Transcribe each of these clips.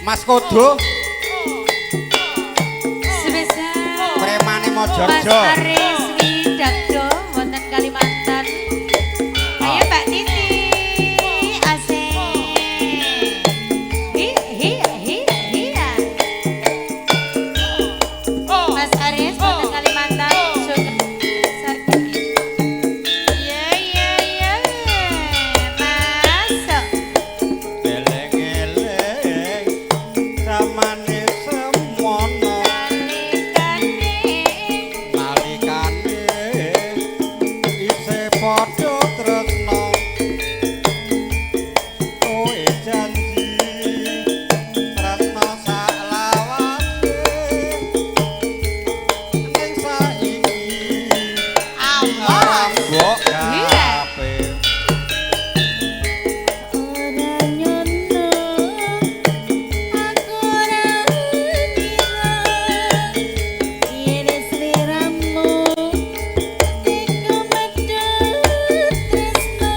Mas Kodo. Sebesar Premane Mas Mojorejo. Aris Widakdo wonten Kalimantan. Ayo Mbak Titi, asik. Hi hi hi hi. Mas Aris wonten Kalimantan. Sardi. Iya iya iya. Masuk. Eleng-eleng zamane semono. Nalikane nalikane isih padha tresna, kowe janji tresna saklawase, ning saiki awas. Mbok gape. Ora nyono, aku ora ngira yen sliramu iku medhot tresno,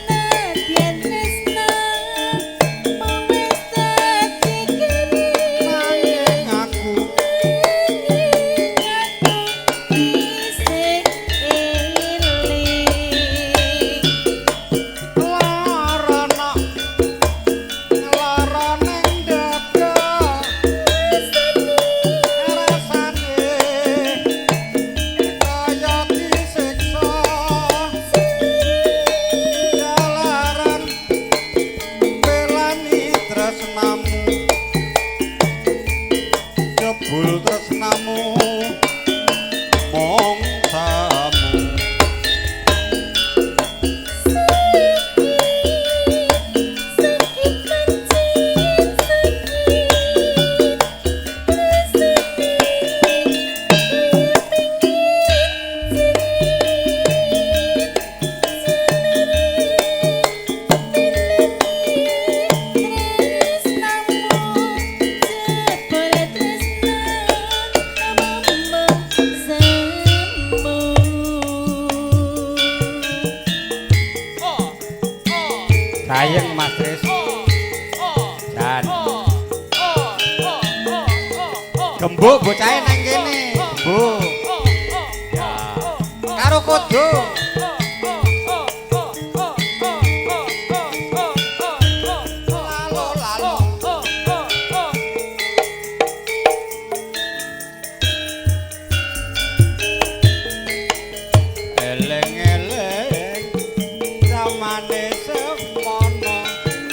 nadyan tresno mung wis dadi keri. Nanging aku nanging aku isih eling. Lara nok lara ning dada, rasane kaya disiksa, jalaran belani tresnamu, jebul tresnamu mung samu. Sakit pancen sakit, rasane kaya pengin jerit, jalare belani tresnamu, jebul tresnamu mung semu. Sayang Mas Tris. Jan. Gembuk bocahe nang kene. Gembuk. Ya. Karo Kodo. Lalo lalo. Eleng-eleng zamane semono.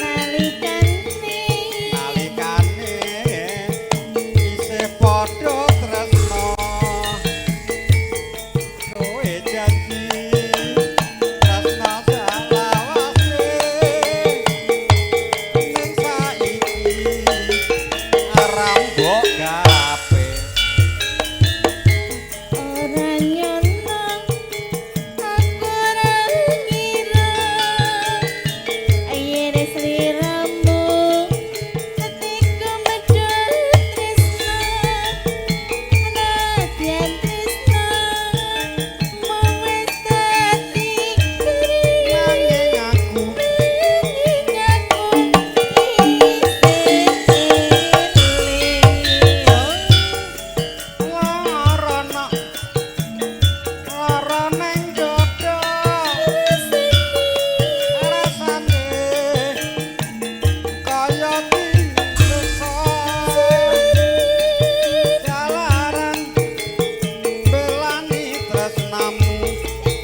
Nalikane nalikane isih padha tresna, kowe janji tresna salawase, ning saiki rambok gape. Ora nyono, aku ora ngira yen sliramu atiku medhot tresna, nadyan tresna mung wis dadi keri. Nanging aku nanging aku isih eling. Lara nok lara ning dada, rasane kaya disiksa, jalaran belani tresnamu,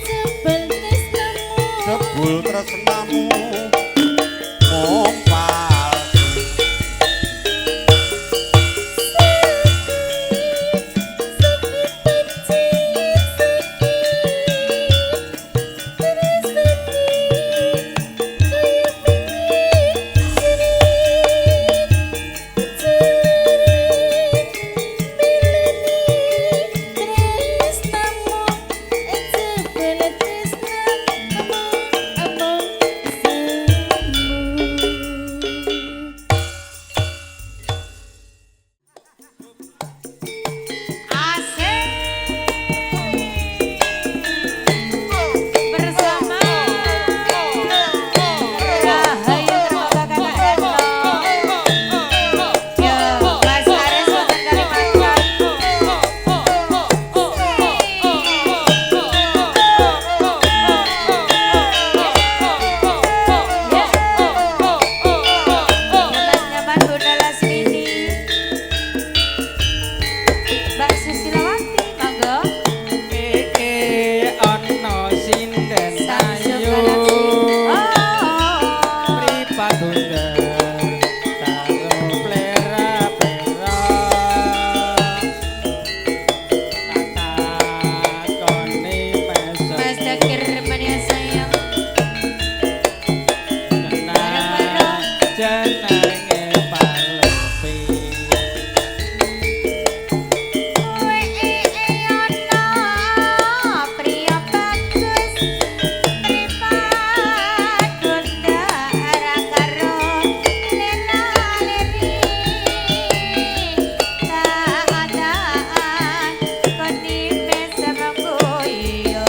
jebul tresnamu jebul tresnamu mung palsu. Sakit pancen sakit, rasane kaya pengin jerit, jalare belani tresnamu, jebul tresnamu mung semu. Zakir mania sayang. Kenal jenenge Palupi. Kowe ana priya bagus mripat gondara karo lena-leni taatan konime semenggoyo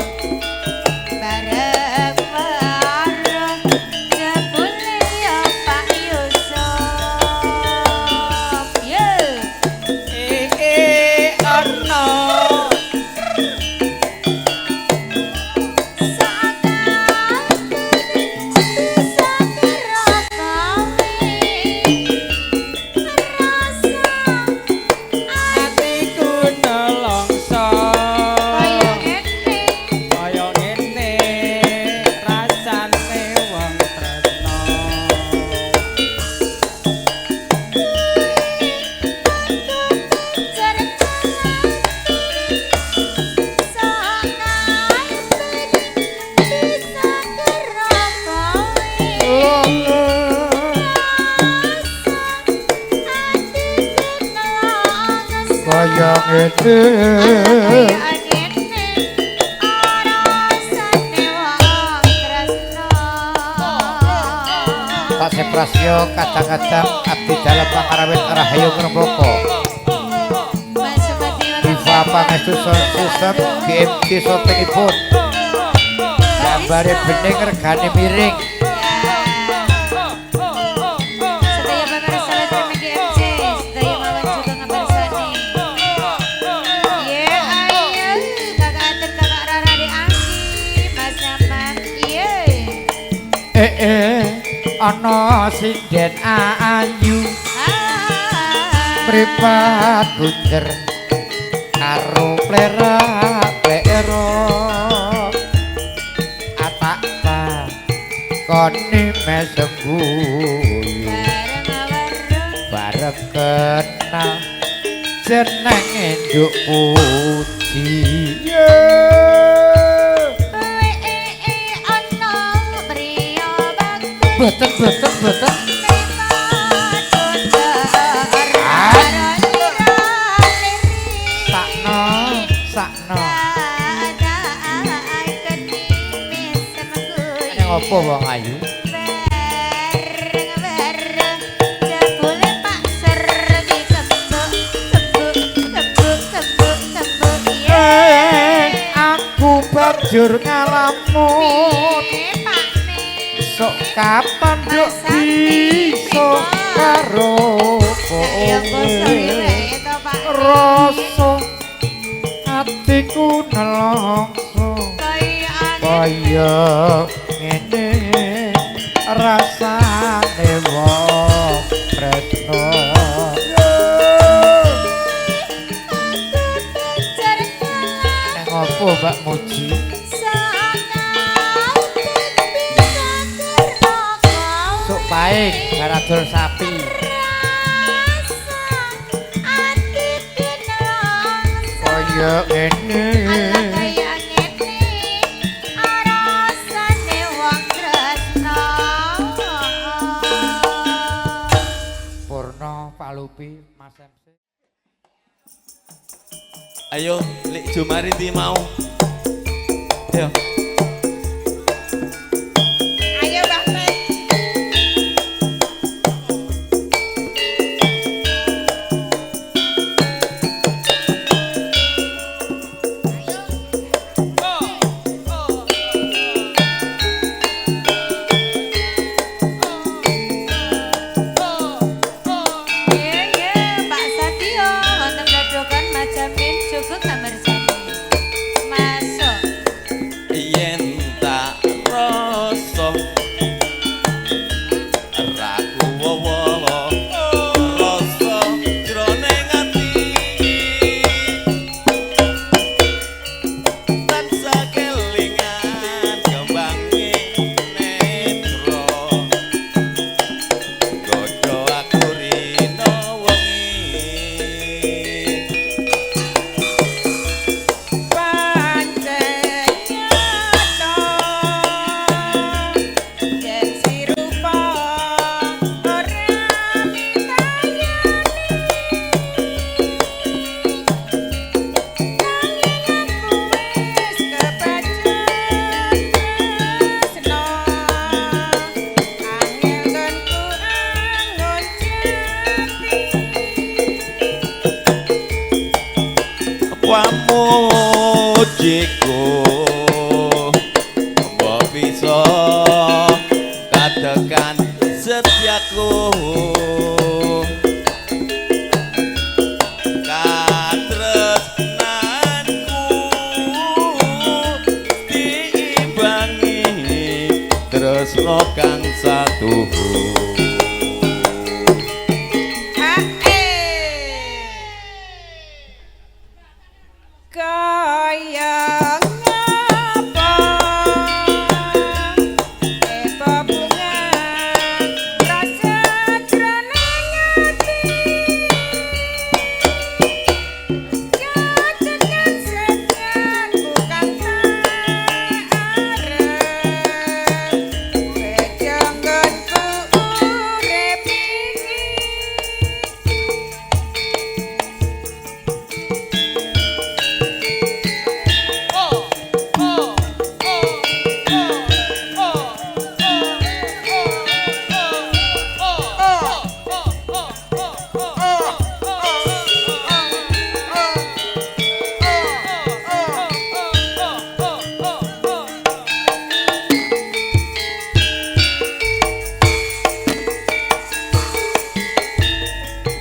bareng bareng jebule ya Pak Yusuf. Ye. Iki ana atiku nelongso kaya ngene rasane wong tresno. Kaya ngene. Pak Seprasyo kadang-kadang abdi dalem pangarawit Rahayu Ngrembaka. Diva Pangestu Sound System GMT syutingipun. Gambare bening regane miring. Sedaya pemirsa Letri GMC, sedaya mawon juga ngabarsani. Ye ayo, kakak Aten, kakak Rara di Angki, Mas Nyaman, iye. Eh eh ana sinden ayu Ah. mripat bunder karo plerak plero atak pa kone mesem guyu Bareng weruh bareng kenal jenenge Nduk Puji. kowe ana priya bagus Boten boten boten. mripat bunder karo lira-liri. Sakno sakno. Ning opo wong ayu? Bareng-bareng jebule Pak Sergi kembuk kembuk kembuk kembuk kembuk Eh, ye. aku banjur ngalamun. Piye Pak Ne? Sok kapan nduk Mas Sakti, bisa pripun? karo Ya kowe. bosok wae to Pak Ne. Rasa atiku nelongso Kaya kaya ngene rasane wong tresno. Nang opo Mbak Muji? Sok paing baradol sapi. Kaya ngene. Kaya ngene rasane wong tresno. Purna Palupi Mas MC. Ayo, Lik Jumari ndi mau? Ayo. Ayo Mbah Pet. Ye ye Pak Satyo wonten Bladokan Majamin juga kamersani. Masuk. Iya. aku katresnanku diimbangi tresno kang satuhu. Kaya ngapa bunga rasa jroning ati katekan setyaku kang tak arep bejanggonku urip iki.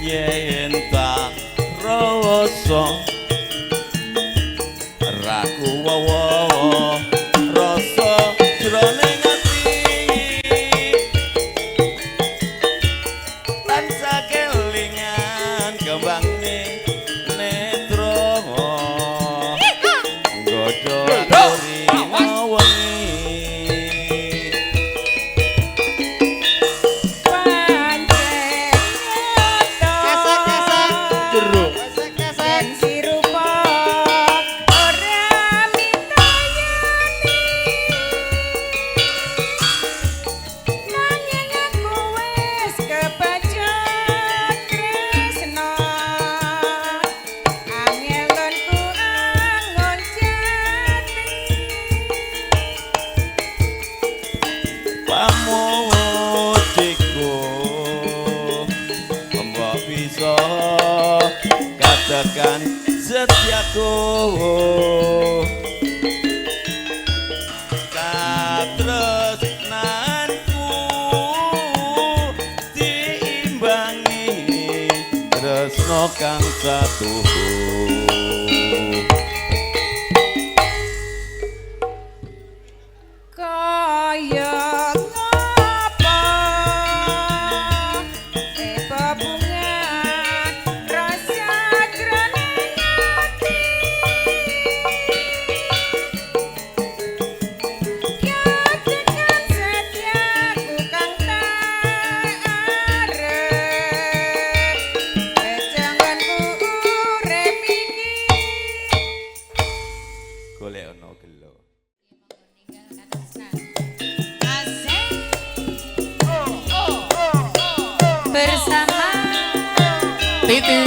Yen tak rasa raku wawa rasa jroning ati tansah kelingan kembangne netra nggodha rina wengi. Pancen Jeruk. yen sirupa ora mitayani nanging aku wis kebacut tresno angel nggonku angon jati Pamujiku mbok bisa katakan setiaku katresnanku diimbangi tresno kang satuhu. Kaya ngapa bebungan rasa jroning ati katekan setyaku kang tak arep bejanggonku urip iki. Golek ana gelo. Asik. Bersama Titi.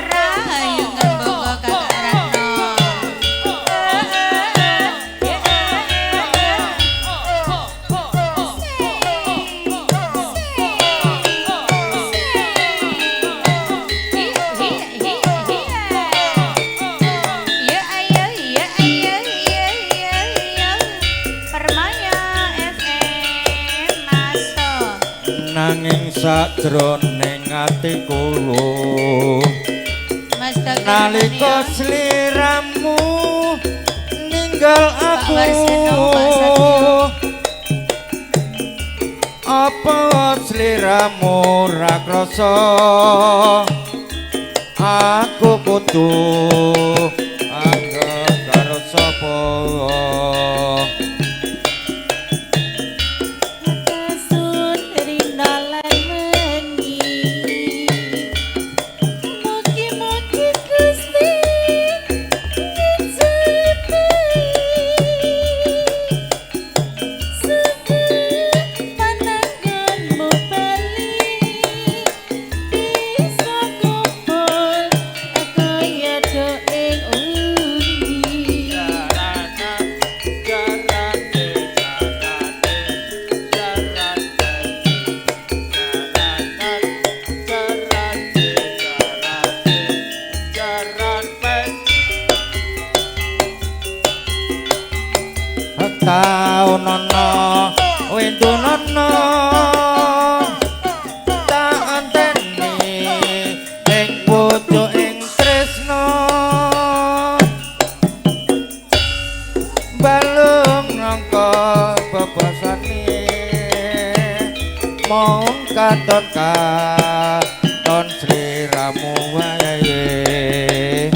Rahayungan Boko Kakak Ratno. Ya ayo ya ayo ya ya ya Permaya FM masuk. Nanging sakjroning atiku Mas Dagi nalika sliramu ninggal aku Warseno, Pak Satyo. apa sliramu ra krasa aku kudu anggep karo sapa. Kasun rina lan wengi. Mugi-mugi Gusti ngejepi. Sugeng pananganmu bali bisa kumpul kaya do ing undi. Taunono windunana Balung nangka bebasane mung katon katon sliramu wae.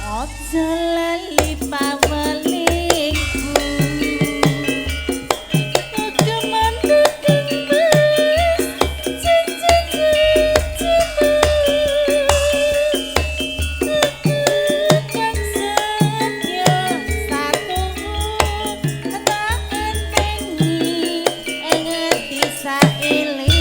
Aja lali pawelingku, kemantu mas cici-cicimu, kang setya satuhu tak enteni ngerti saelingmu.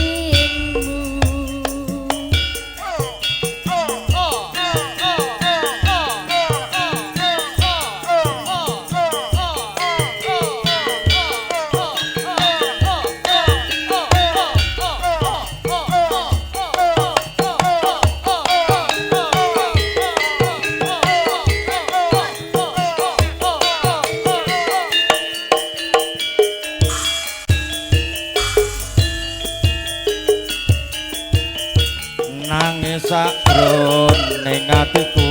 Nangis sakjroning atiku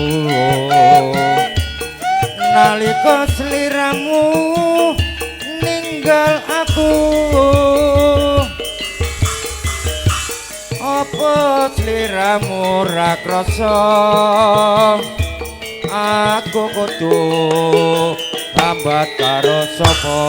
nalika sliramu ninggal aku, apa sliramu ra krasa aku kudu tambat karo sapa?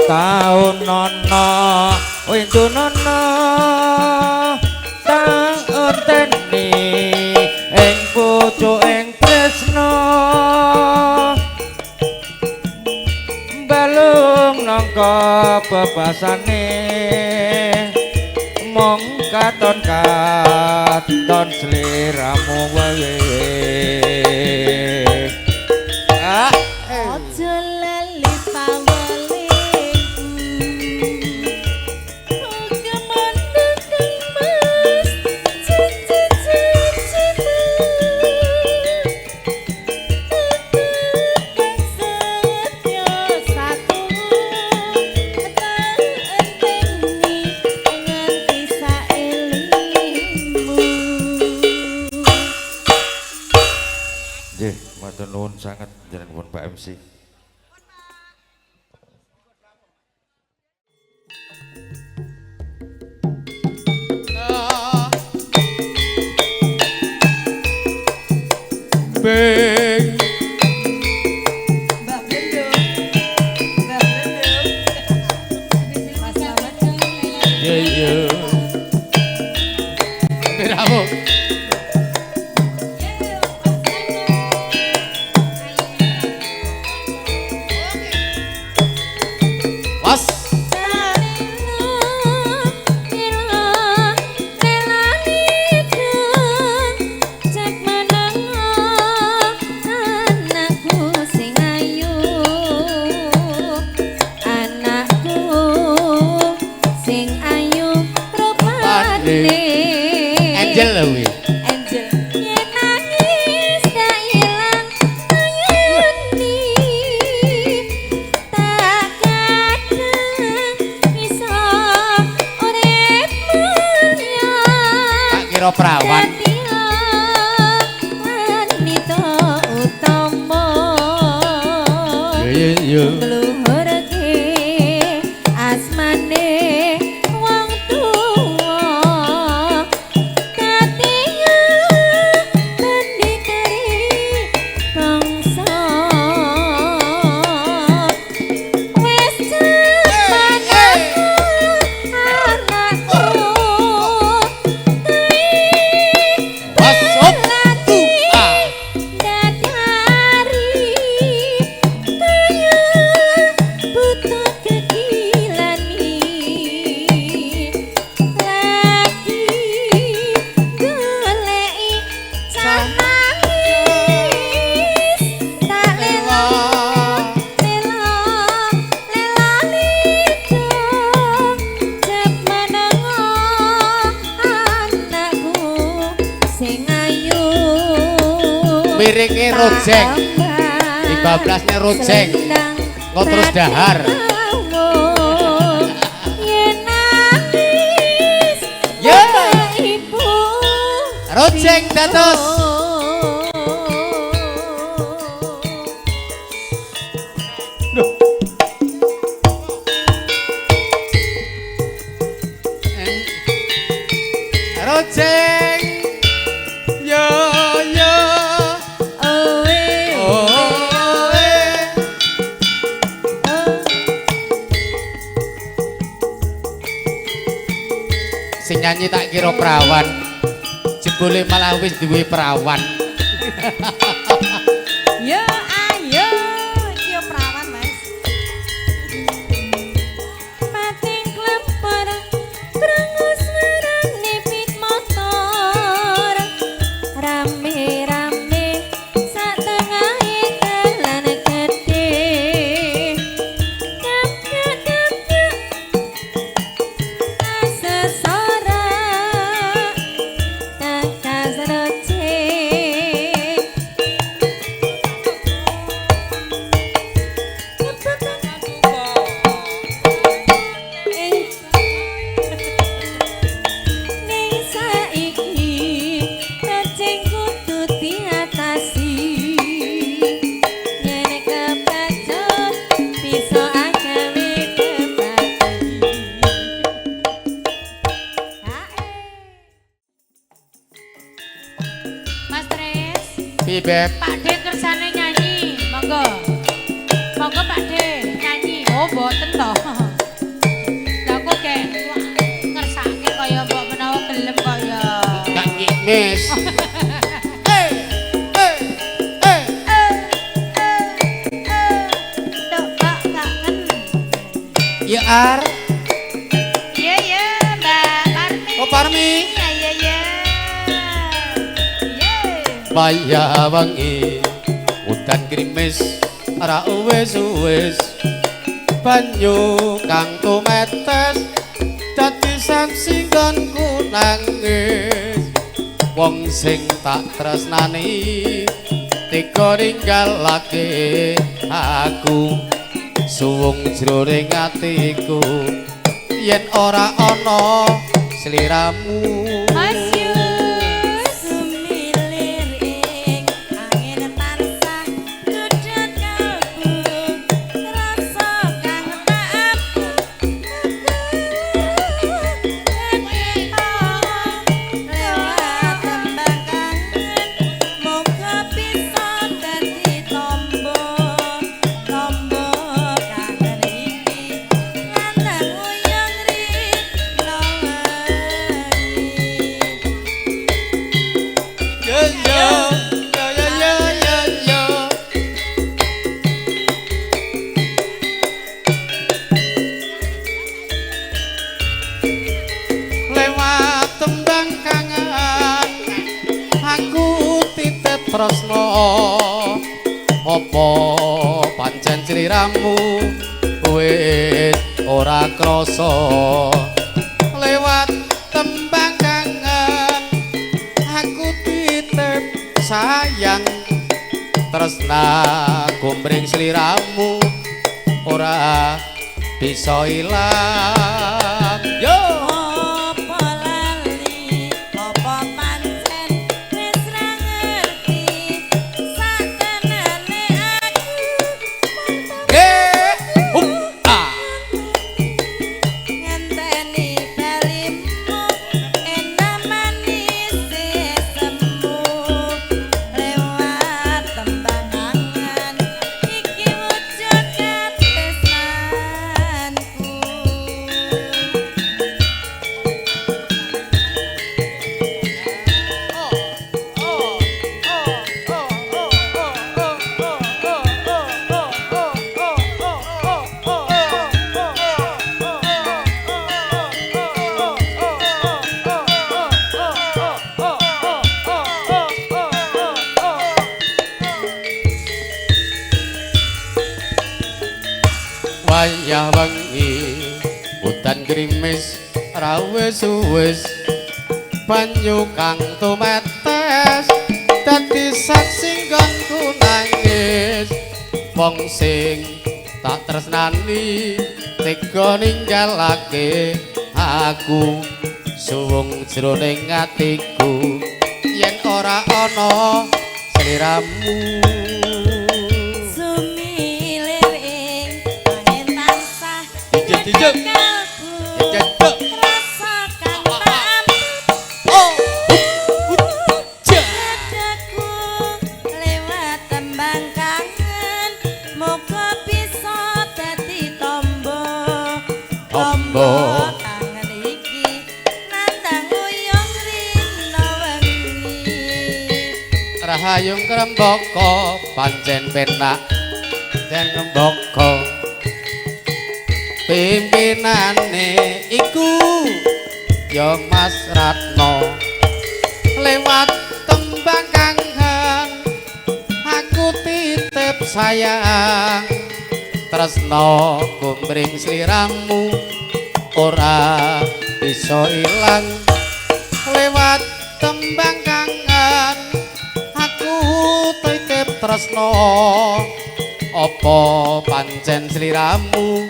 Taun nono windu nono tak enteni ing pucuk ing tresno, balung nangka bebasane mung katon katon sliramu wae. Ah, Aja lali pawelingku, kemantu mas cici-cicimu, kang setya satuhu tak enteni nganti saelingmu. Nggih, matur nuwun sanget jenengan Pak MC. Beng. Mbah Blendung. Mbah Blendung. Mas Slamet. Iya iya. Bravo. Was. Angel lho kuwi. Angel yen nangis tak ilang ayuni, tak kadang iso urip mulya. Tak kira perawan. Dadi wanita utama. Iya iya. Ngluhurke asmane wong tuwa, dadi bendikari bangsa. Wis jaman anakku Was up tu a. dadari kaya Piringe rojeng. Dibablasne rojeng. Engko terus dahar. Yen nangis Ya. ibu Rojeng dados. Rojeng. Yo yo. Owe Oh, eh. Sing nyanyi tak kira perawan. Jebule malah wis duwe perawan. Yo ayo, iki yo perawan, Mas. Pating klepar krungu swarane pit motor rame-rame sak tengahe dalan gedhe kepyak-kepyak asesora kakas rocek. Ning saiki racing kudu diatasi. Yen kebacut bisa agawe bebati. Mas Tris, Piye, Beb? Pak D kersane nyanyi, monggo. Monggo Pak D nyanyi. Oh, mboten to. Lah kok kayak ngersake kaya mbok menawa gelem kaya. Gak nyimis. Eh, eh, eh. Tok kok kangen. Ya Ar. Iya iya Mbak Parmi. Oh, Parmi. Iya iya iya. Iya. Wayah wengi udan grimis ora wis-wis banyu kang tumetes dadi saksi nggonku nangis wong sing tak tresnani tega ninggalake aku suwung jroning atiku yen ora ana sliramu. Mas Yus. Sumilir ing angin tansah dudut kalbu rasa kang tak abu lewat tembang kangen muga bisa dadi tombo tombo kangen iki ngantar uyang rino wengi. Yo yo yo yo yo yo yo. Lewat tembang kangen aku titip tresno apa pancen sliramu wis ora krasa lewat tembang kangen aku titip sayang tresna gombreng sliramu ora bisa ilang yo. Apa lali, apa pancen wis ra ngerti satenane aku Eh, ah. ngenteni balimu enak manis semu lewat tembang kangen iki wujud katresnanku. Wayah wengi udan grimis ra wis-wis banyu kang tumetes dadi saksi. Wong sing tak tresnani tega ninggalake aku, suwung jroning atiku yen ora ana sliramu. Sumilir ing angin tansah Dijek-dijek. nyekelku. Dijek-dijek. Rasa kang tak Oh. Dadaku lewat tembang kangen, moga bisa dadi tombo. Tombo. Kangen iki nandang uyung rino wengi. Rahayung krembaka pancen penak den rembaka, pimpinane iku ya Mas Ratno. Lewat tembang kangen aku titip sayang, tresno kumring sliramu ora bisa ilang. Lewat tembang kangen aku titip tresno, apa pancen sliramu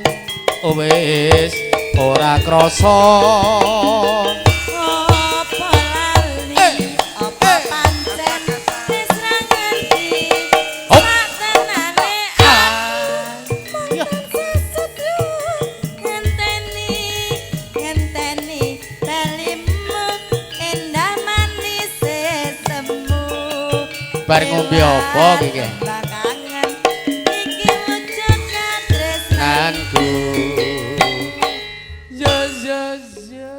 wis ora krasa. Apa lali, apa pancen wis ra ngerti Hop. sak tenane aku sesedu ngenteni, ngenteni balimu endah manis semu. Bar ngombe apa iki? Kangen iki wujud katresnan. Nanku. Ya ya ya.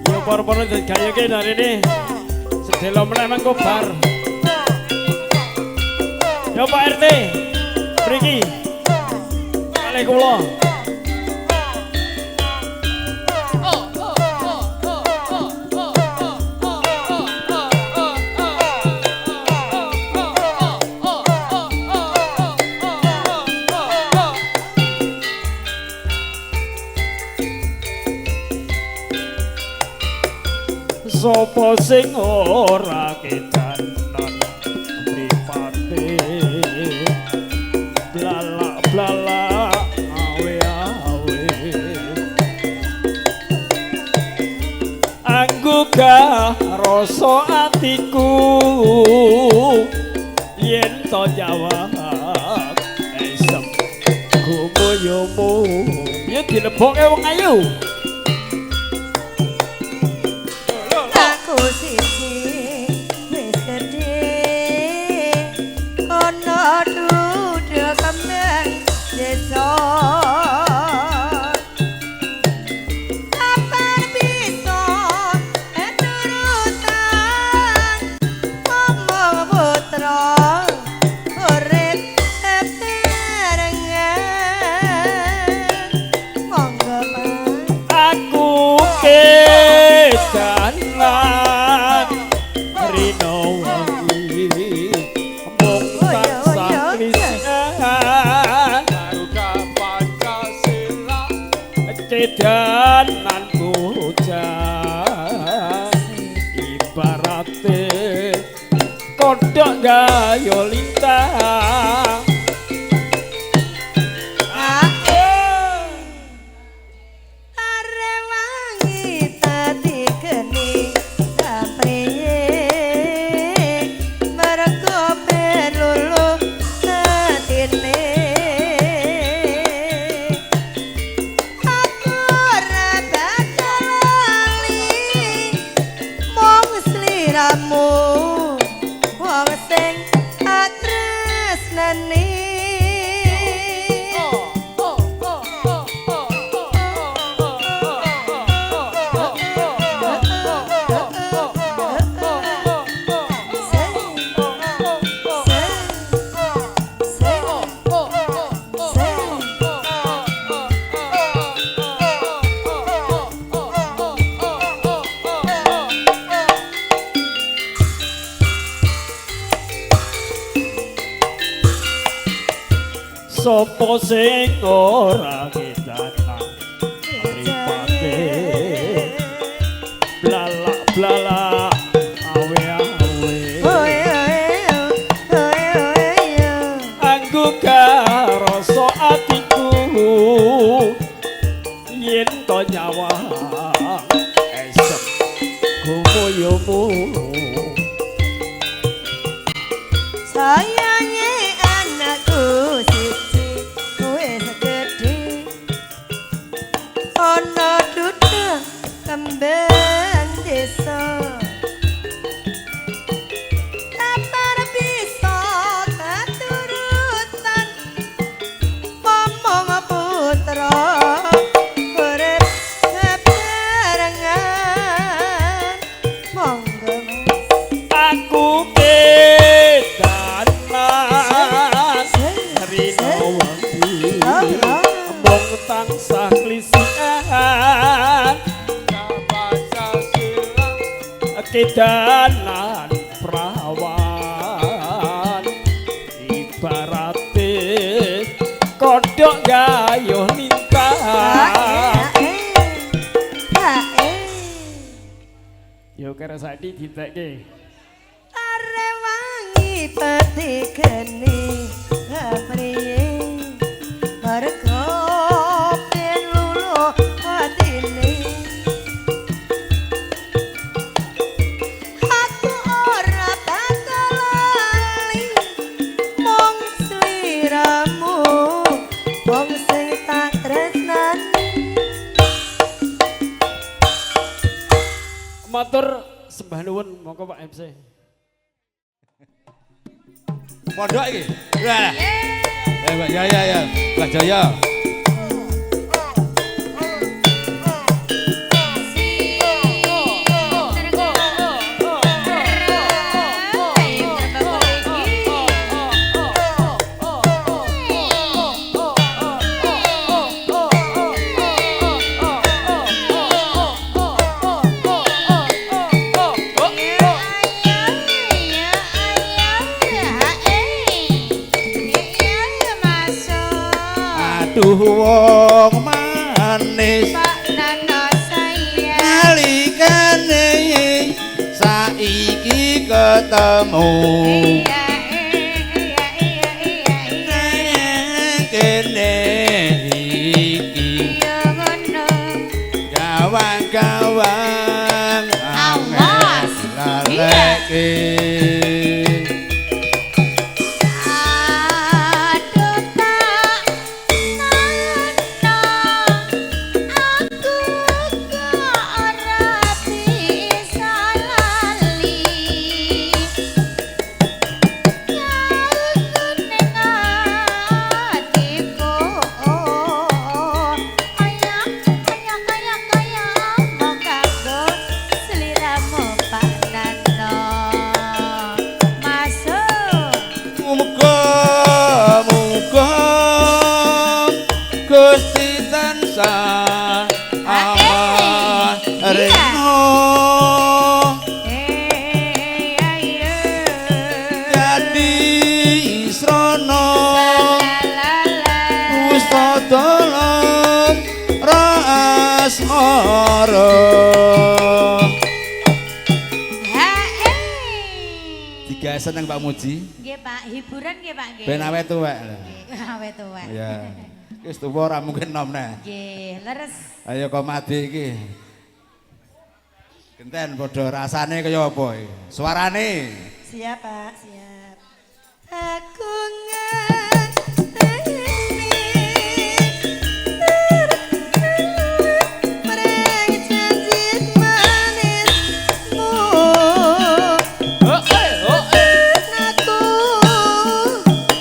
Yo para-para digayeke dari ini. Sedelo meneh mengko bar. Yo Pak RT. Mriki. Kalih kula. Sopo sing ora kedanan mripate blalak-blalak awe-awe, anggugah rasa atiku yen to jawab esem gumoyomu. Yen dilebokke wong ayu. Aku siji wis gedhe ana duda kembang desa, kapan bisa turutan ngomong putra urip bebarengan. Monggo Pak. Aku kedanan rino wengi mung tansah klisikan kedanan bocah ibarate kodhok gayo lintang. Arewangi tadi geni kapriye mergo ben luluh atine, aku ora bakal lali mung sliramu wong sing atresnani. Sopo sing ora kedanan mripate blalak-blalak awe-awe. Sayange anakku siji wis gedhe ana duda kembang desa kapan bisa katurutan momong putra urip bebarengan monggo Mas. Aku kedanan rino wengi mung tansah klisikan kedanan prawan ibarate kodhok gayuh lintang. Yo kira saiki ditekke. Arewangi peti geni kepriye mergo ben luluh atine aku ora bakal lali mung sliramu wong sing tak tresnani. Matur sembah nuwun monggo Pak MC. Pondok iki. Ya. Ya, ya, ya, ya. Mbah Jaya. Aduh wong manis nalikane saiki ketemu nang kene iki gawang-gawang Awas. laleke. Aduh Pak Nono, aku kok ora bisa lali. Nyaut ning atiku, kaya kaya kaya kaya mung kanggo sliramu Pak Nano. Masuk. Muga muga Gusti tansah amarena Eh, ayo. dadi srana La la. pusada lan asmara. Ha eh. Digawe seneng Pak Muji. Nggih Pak, hiburan nggih Pak nggih. Ben awet tuwek lho. Awet tuwek. Ya. Wis tuwa ora mungkin nom neh. Nggih, leres. Ayo komadi iki. Genten padha rasane kaya apa iki? Suarane. Siap Pak, siap. Aku ngenteni mereng janji manismu. Aku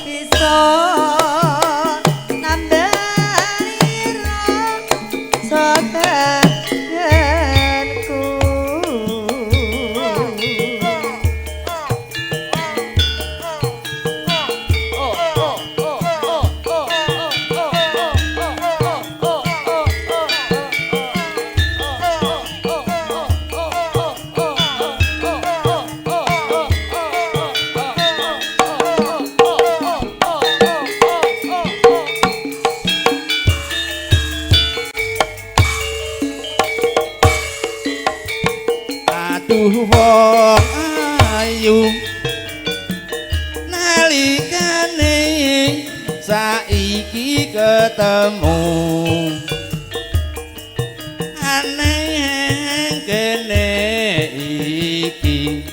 bisa nambani rasa kangenku. Aduh wong ayu nalikane saiki ketemu aneh kene iki.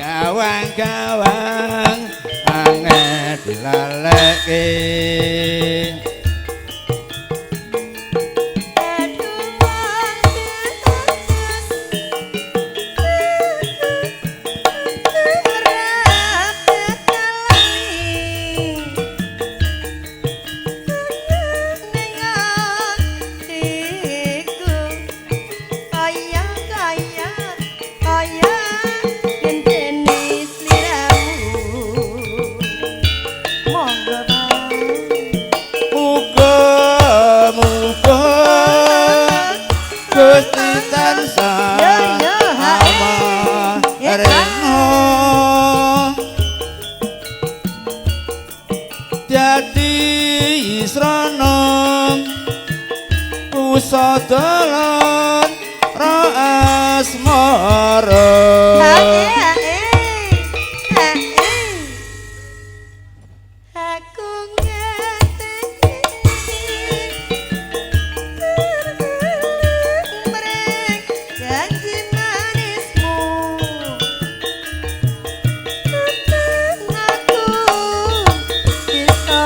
Gawang-gawang angel dilaleke. Muga-muga Gusti tansah amarena dadi srana pusadalan ra asmara. Aku ngerti janji manismu, aku bisa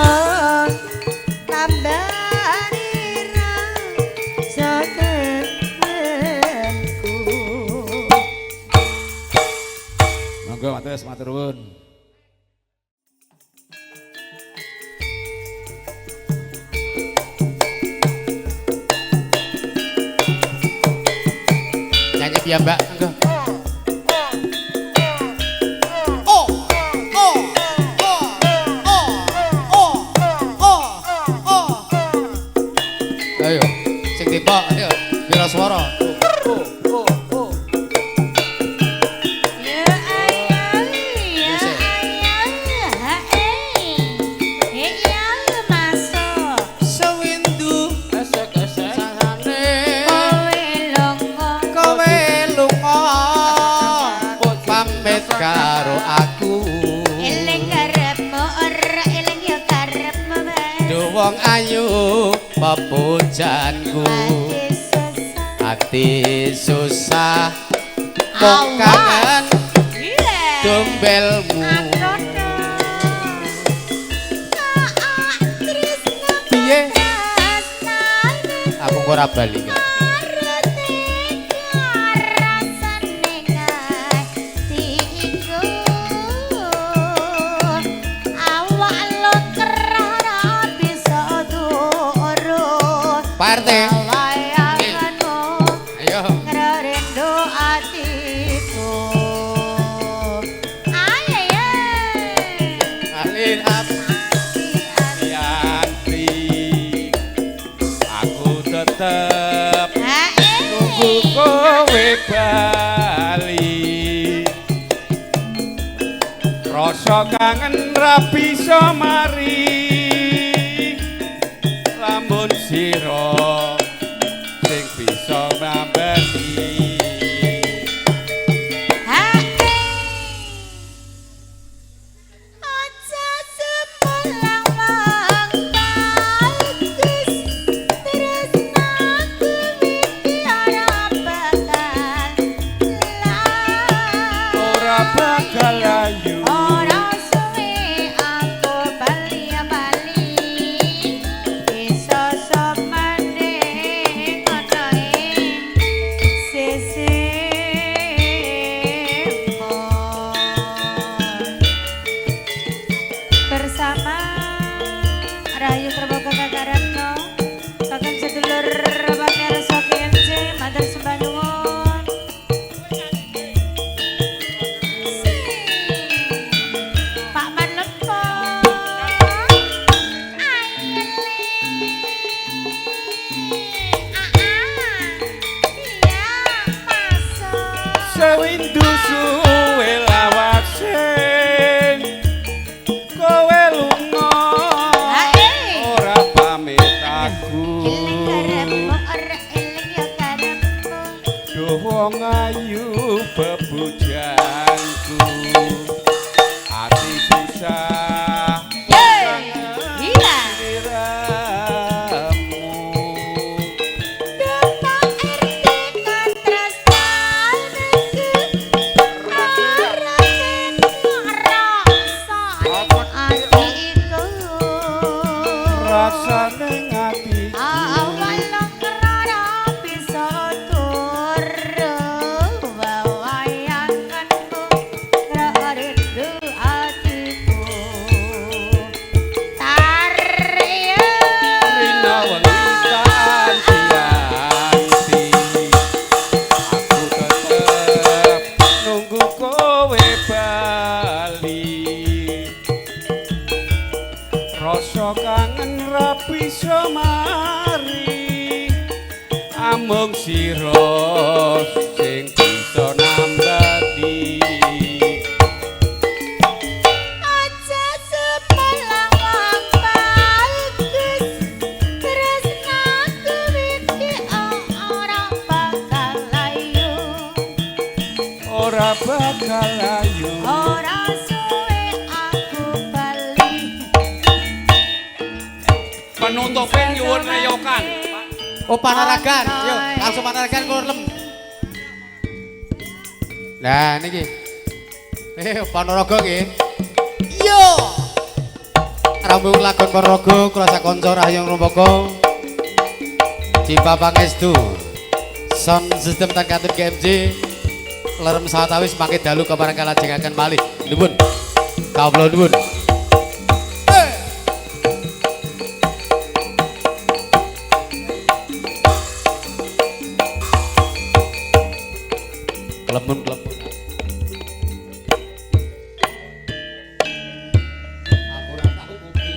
tambani rasa kangenku. Monggo matur matur nuwun. Nyanyi piyambak monggo. Ayo, sing tipe ayo pira swara. Ya ayo, ya ayo, ha eh, ya masuk. Sewindu Esek-esek sasane Kowe lunga, kowe lunga pamit karo aku. Eling karepmu ora eling ya karepmu bae. Duh wong ayu pepujanku. Ati susah. Ati susah mung kangen Gila. dombelmu. Piye? Aku ora bali. Pak RT. Ayo. Alin ap. Yanti, aku tetep nunggu kowe bali. Rasa kangen ra bisa mari. Lamun sira sing bisa mambani. Ora bakal layu. Ora suwe aku bali-bali bisa semene Rasa ning ati. Awalong ora bisa turu wawayanganmu rindu atiku. Tarik Rina wengi tak anti-anti. Aku tetep nunggu kowe bali. Rasa kangen ra bisa mari. Amung sira sing bisa nambani. Aja sepalang wong bagus tresnaku iki ora bakal layu. Ora bakal layu. Ora suwe aku bali. Penutupe nyuwun reyokan. Oh panaragan, yuk langsung panaragan kula lem. Nah niki. Ponorogo nggih. Yo. Rambung lakon Ponorogo kula sakanca Rahyong Rumpaka. Cipa Pangestu. Sound system tan katun GMJ. Lerem sawetawis mangke dalu kepareng kalajengaken malih. Nuwun. Kawula nuwun. Klemun-klemun. Aku ora tau ngopi.